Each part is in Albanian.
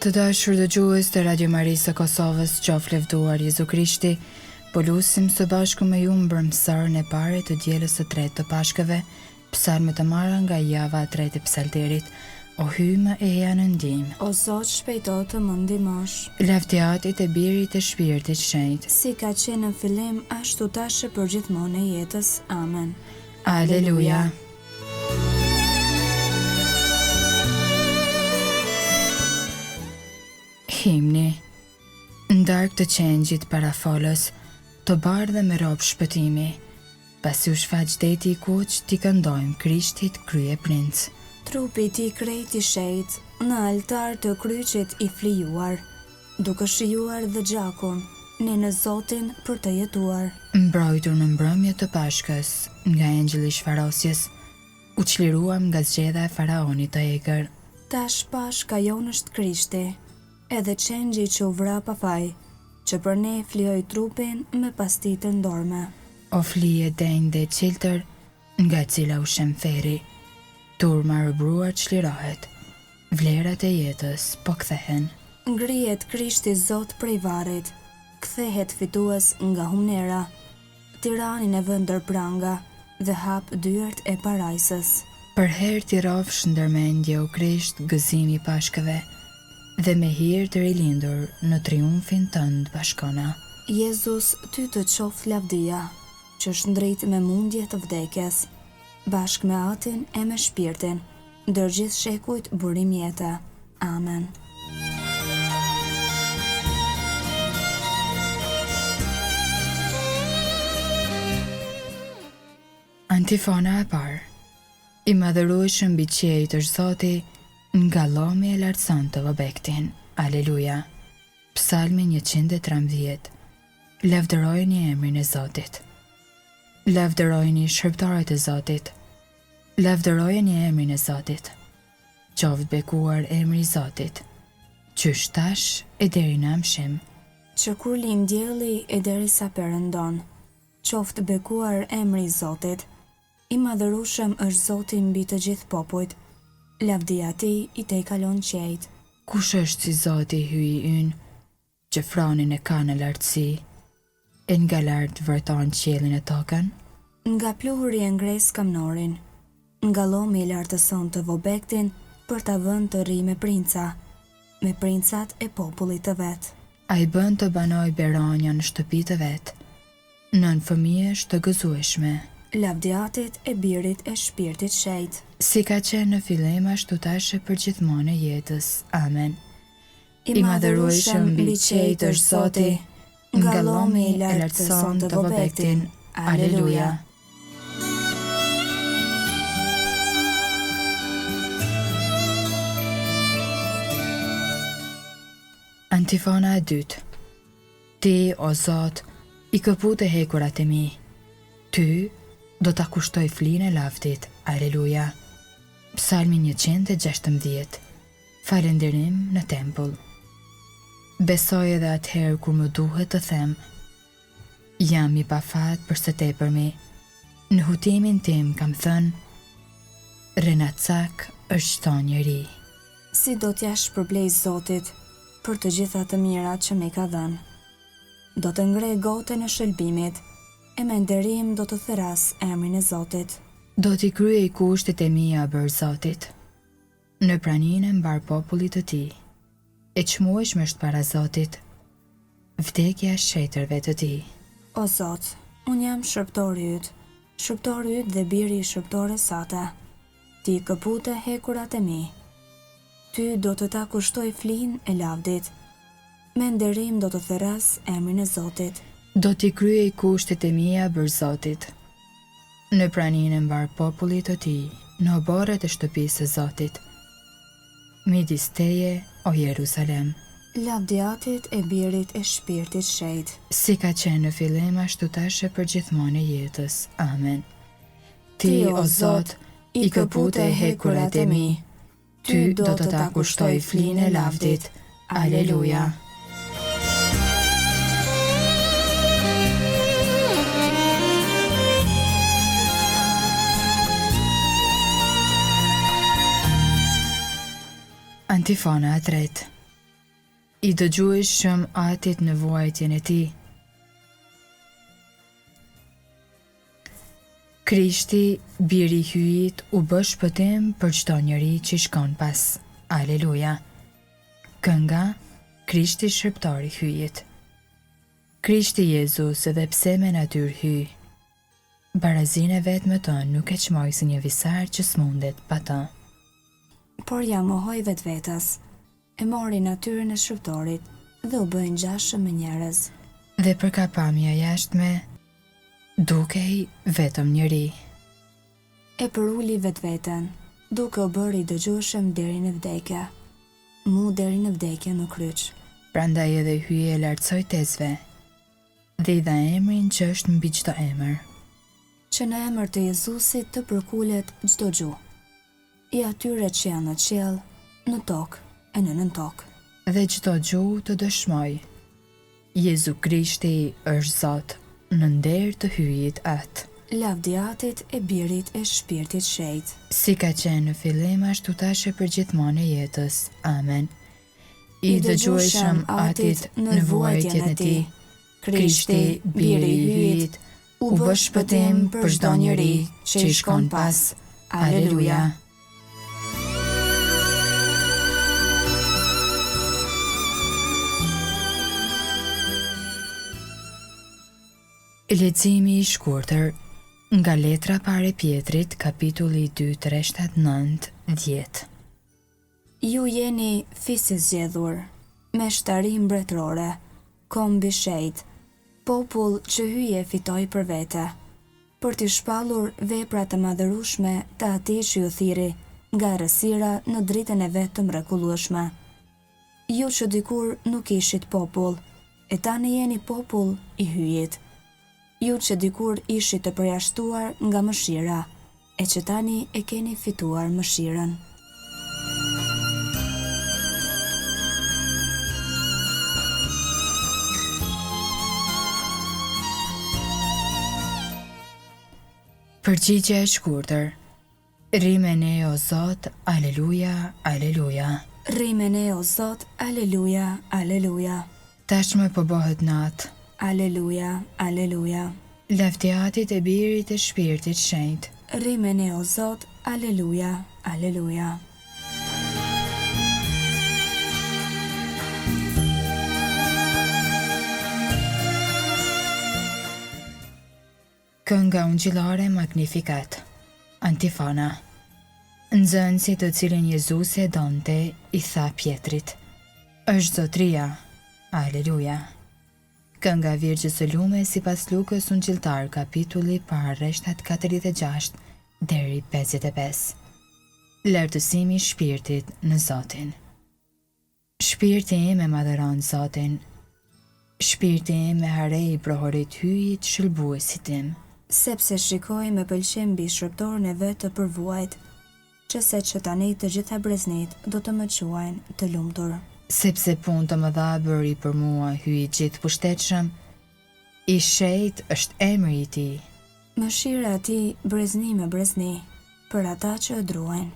Të dashur dëgjues të Radio Marisë së Kosovës, qoftë lëvduar Jezu Krishti, po lusim së bashku me ju mbrëmësorën e parë të dielës së tretë të Pashkëve, psalme të marra nga java e tretë e Psalterit. O Hyj më eja në ndihmë. O Zot shpejto të më ndihmosh. Lavdi Atit e Birit e Shpirtit Shenjt. Si ka qenë në fillim, ashtu tash e përgjithmonë e jetës. Amen. Aleluja. Himni. Në darkë të qengjit parafolës, të bardhë me rrobë shpëtimi, pasi u shfaq deti i kuq t'i këndojmë Krishtit kryeprinc. Trupi i tij krejt i shejtë, në altar të kryqit i flijuar, duke shijuar dhe gjakun, ne në Zotin për të jetuar. Mbrojtur në mbrëmje të Pashkës nga engjëlli i shfarosjes, u çliruam nga zgjedha e faraonit të egër. Tash Pashka jonë është Krishti, edhe qengji që u vra pa faj, që për ne flijoi trupin me pasti të ndorme. O fli e denjë dhe e çiltër, nga e cila u shemb ferri, turma e robëruar çlirohet, vlerat e jetës po kthehen. Ngrihet Krishti Zot prej varrit, kthehet fitues nga humnera, tiranin e vë ndër pranga dhe hap dyert e parajsës. Përherë t'i rrofsh ndër mendje o Krisht gëzimi i Pashkëve dhe me hir të rilindur në triumfin tënd bashkona. Jezus ty të qoftë lavdia, që shndrit me mundje të vdekjes, bashkë me Atin e me Shpirtin, ndër gjithë shekujt burim jete. Amen. Antifona e parë. I madhërueshëm mbi qiejt është Zoti, nga llomi e lartëson të vobektin. Aleluja. Psalmi 113. Lavdërojeni emrin e Zotit. Lavdërojeni shërbëtorët e Zotit. Lavdërojeni emrin e Zotit. Qoftë bekuar emri i Zotit, qysh tash e deri në amshim. Që kur lind dielli e derisa perëndon. Qoftë bekuar emri i Zotit. I madhërueshëm është Zoti mbi të gjithë popujt. Lavdia e tij i tejkalon qiejt. Kush është si Zoti Hyji ynë, që fronin e ka në lartësi, e nga lart vrojton qiellin e tokën? Nga pluhuri e ngre skamnorin, nga llomi e lartëson të vobektin për ta vënë të rrijë me princa, me princat e popullit të vet. Ai bën të banojë beronja në shtëpi të vet, nënë fëmijësh të gëzueshme. Lavdi Atit e Birit e Shpirtit Shejt. Si ka qenë në fillim ashtu tash e përgjithmonë e jetës. Amen. I madhërueshëm mbi qiejt është Zoti, nga llomi e lartëson të vobektin. Aleluja. Antifona e dytë. Ti, o Zot, i këpute hekurat e mi. Ty do ta kushtoj flinë e lavdit. Aleluja. Psalmi 116. Falënderim në tempull. Besoj edhe atëherë kur më duhet të them, Jam i pafat për së tepërmi. Në hutimin tim kam thënë, Rrenacak është çdo njeri. Si do t'ia shpërblej Zotit për të gjitha të mirat që m'i ka dhënë? Do të ngre gotën e shëlbimit e me nderim do të thërras emrin e Zotit. Do t'i kryej kushtet e mia bërë Zotit. Në praninë e mbarë popullit të tij. E çmueshme është para Zotit, vdekja e shenjtërve të tij. O Zot, unë jam shërbëtori yt, shërbëtori yt dhe biri i shërbëtores sate. Ti i këpute hekurat e mi. Ty do të ta kushtoj flinë e lavdit. Me nderim do të thërras emrin e Zotit. Do t'i kryej kushtet e mia bërë Zotit. Në praninë e mbarë popullit të tij, në oborret e shtëpisë së Zotit, midis teje, o Jeruzalem. Lavdi Atit e Birit e Shpirtit Shejt. Si ka qenë në fillim ashtu tash e përgjithmonë e jetës. Amen. Ti, o Zot, i këpute hekurat e mi. Ty do të ta kushtoj flinë e lavdit. Aleluja. Antifona e tretë. I dëgjueshëm Atit në vuajtjen e tij. Krishti, Biri i Hyjit, u bë shpëtim për çdo njeri që i shkon pas. Aleluja! Kënga, Krishti Shërbëtor i Hyjit. Krishti Jezus edhe pse me natyrë Hyj, barazinë e vet me të nuk e çmoi si një visar që s'mundet pa të. Por ia mohoi vetvetes, E mori natyrën e shërbëtorit dhe u bë i ngjashëm me njerëz. Dhe për nga pamja e jashtme, dukej vetëm njeri. E përuli vetveten, duke u bërë i dëgjueshëm deri në vdekje, mu deri në vdekje në kryq. Prandaj edhe Hyji e lartësoi tezve, dhe i dha emrin që është mbi çdo emër. Që në emër të Jezusit të përkulet çdo gjuhë. I atyre që janë në qiell, në tokë e në nëntokë. Dhe çdo gjuhë të dëshmojë, Jezu Krishti është Zot, në nder të Hyjit Atë. Lavdi Atit e Birit e Shpirtit Shenjt. Si ka qenë në fillim ashtu tash e përgjithmonë e jetës. Amen. I dëgjueshëm Atit në vuajtjen e tij, Krishti, Biri i Hyjit, u bë shpëtim për çdo njeri që i shkon pas. Aleluja! Leximi i shkurtër nga Letra e parë e Pjetrit, kapitulli 2, rreshtat 9, 10. Ju jeni fis i zgjedhur, meshtari mbretërore, komb i shenjtë, popull që Hyji e fitoi për vete, për t'i shpallur veprat e madhërueshme të Atij që ju thirri nga errësira në dritën e vet të mrekullueshme. Ju që dikur nuk ishit popull, e tani jeni popull i Hyjit. Ju që dikur ishit të përjashtuar nga mëshira, e që tani e keni fituar mëshirën. Përgjigje e shkurtër. Rri me ne o Zot, aleluja, aleluja. Rri me ne o Zot, aleluja, aleluja. Tashmë po bëhet natë. Aleluja, aleluja. Lavdi Atit e Birit e Shpirtit Shenjt. Rri me ne o Zot, aleluja, aleluja. Kënga ungjillore Magnificat. Antifona. Nxënësi të cilin Jezusi e donte i tha Pjetrit, Është Zotëria! Aleluja! Kënga e Virgjës së Lume sipas Lukës Ungjilltar kapitulli i parë rreshtat 46 deri 55. Lartësimi i shpirtit në Zotin. Shpirti im e madhëron Zotin, shpirti im me hare i brohorit Hyjit shëlbuesit tim. Sepse shikoi me pëlqim mbi shërbëtoren e vet të përvuajt, që se që tani të gjitha breznitë do të më quajnë të lumtur. Sepse punë të mëdha bëri për mua Hyji i gjithëpushtetshëm, i shenjtë është emri i tij. Mëshira e tij brezni me brezni, për ata që e druajnë.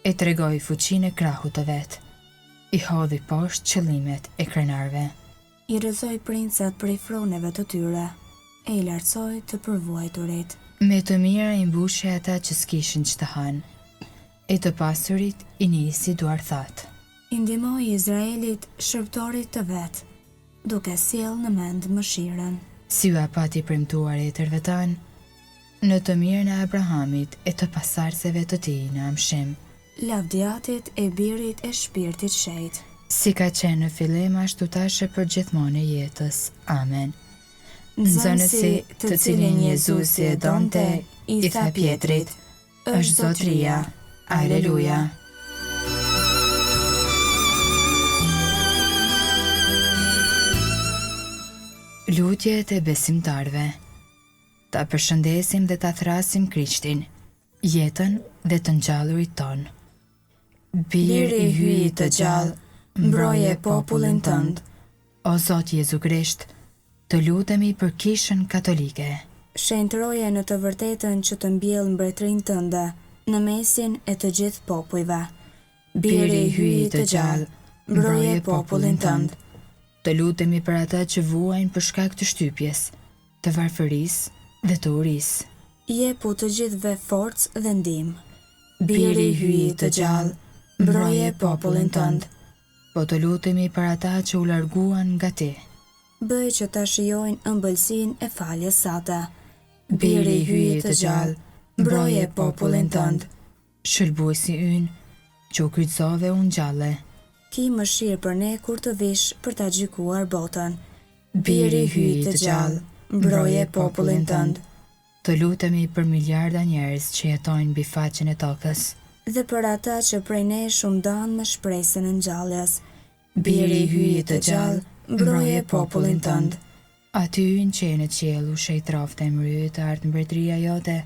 E tregoi fuqinë e krahut të vet, i hodhi poshtë qëllimet e krenarëve. I rrëzoi princat prej froneve të tyre, e i lartësoi të përvuajturit. Me të mira i mbushi ata që s'kishin ç'të hanë, e të pasurit i nisi duarthatë. I ndihmoi Izraelit, shërbëtorit të vet, duke sjellë në mend mëshirën. Si ua pati premtuar etërve tanë, Në të mirën e Abrahamit e të pasardhësve të tij në amshim. Lavdi Atit e Birit e Shpirtit Shenjt. Si ka qenë në fillim ashtu tash e përgjithmonë e jetës. Amen. Nxënësi, të cilin Jezusi e donte, i tha Pjetrit, Është Zotëria. Aleluja. Lutjet e besimtarëve. Ta përshëndesim dhe ta thërrasim Krishtin, jetën dhe të ngjallurit tonë. Bir i Hyjit të gjallë, mbroje popullin tënd. O Zot Jezu Krisht, të lutemi për Kishën Katolike. Shenjtëroje në të vërtetën që të mbjellë mbretërinë tënde në mesin e të gjithë popujve. Bir i Hyjit të gjallë, mbroje popullin tënd. Të lutemi për ata që vuajnë për shkak të shtypjes, të varfërisë dhe të urisë. Jepu të gjithëve forcë dhe ndihmë. Biri i Hyjit të gjallë, mbroje popullin tënd. Po të lutemi për ata që u larguan nga ti. Bëj që ta shijojnë ëmbëlsinë e faljes sate. Biri i Hyjit të gjallë, mbroje popullin tënd. Shëlbuesi ynë, që u kryqëzove u ngjalle. Ki mëshirë për ne kur të vish për ta gjykuar botën. Biri i Hyjit të gjallë, mbroje popullin tënd. Të lutemi për miliarda njerëz që jetojnë mbi faqen e tokës. Dhe për ata që prej nesh u ndanë me shpresën e ngjalljes. Biri i Hyjit të gjallë, mbroje popullin tënd. Ati ynë që je në qiell u shenjtëroftë emri yt ardhtë mbretëria jote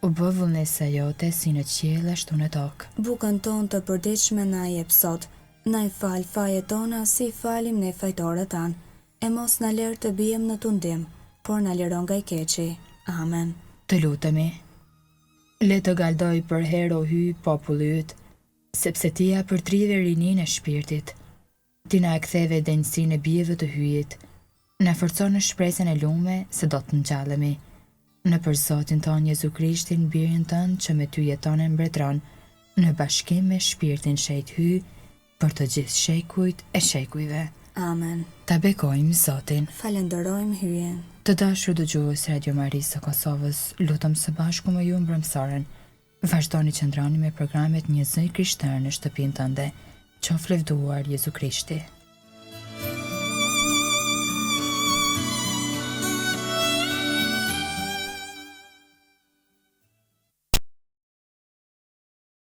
u bëftë vullnesa jote si në qiell ashtu në tokë. Bukën tonë të përditshme na e jep sot. Na i fal fajet tona si i falim ne fajtorët tanë. E mos na ler të biem në tundim, por na liro nga i keqi. Amen. Të lutemi. Le të galdojë përherë o Hyj populli yt, sepse ti ia përtërive rininë e shpirtit. Ti na e ktheve denjësinë e bijve të Hyjit. Na forco në shpresën e lume se do të ngjallemi. Nëpër Zotin tonë Jezu Krishtin, Birin tënd që me ty jeton e mbretëron, në bashkim me Shpirtin Shenjt Hyj, për të gjithë shekujt e shekujve. Amen. Ta bekojmë Zotin. Falënderojmë Hyjin. Të dashur dëgjues Radio Marisë së Kosovës, lutëm së bashku me ju mbrëmësoren. Vazhdoni qëndroni me programet Një zë i krishterë në shtëpinë tënde. Qoftë lëvduar Jezu Krishti.